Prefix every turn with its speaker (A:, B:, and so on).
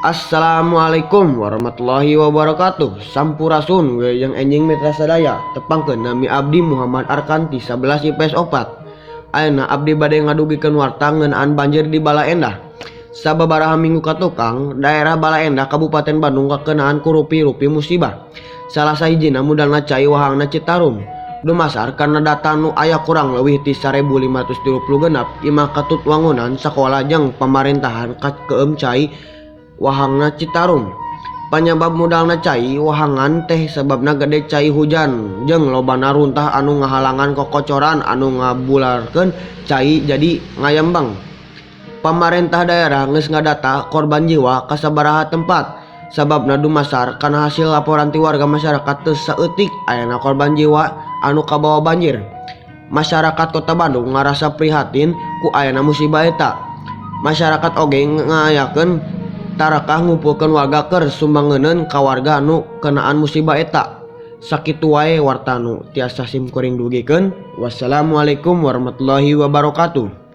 A: Assalamualaikum warahmatullahi wabarakatuh. Sampurasun wilujeng enjing mitra sadaya. Tepangkeun, nami abdi Muhammad Arkan ti 11 IPS 4. Ayeuna abdi bade ngadugikeun warta ngeunaan banjir di Baleendah. Sababaraha minggu katukang, daerah Baleendah, Kabupaten Bandung, kakenaan ku rupi-rupi musibah. Salah sahijina mudalna cai wahangna Citarum. Dumasar kana data nu aya, kurang leuwih ti 1536 imah katut wangunan, sakola jeung pamarintahan kakeum cai wahangna Citarum. Panyabab mudalna cai wahangan teh sababna gede cai hujan jeung lobana runtah anu ngahalangan kokocoran anu ngabularkeun cai jadi ngayembeng. Pamarentah daerah geus ngadata korban jiwa ka sabaraha tempat, sababna dumasar kana hasil laporan ti warga masyarakat teu saeutik ayana korban jiwa anu kabawa banjir. Masyarakat Kota Bandung ngarasa prihatin ku ayana musibah eta. Masyarakat oge ngayakeun tarakah ngumpulkeun warga keur sumbangeun ka warga anu kenaan musibah eta. Sakitu wae warta nu tiasa simkuring dugikeun. Wassalamualaikum warahmatullahi wabarakatuh.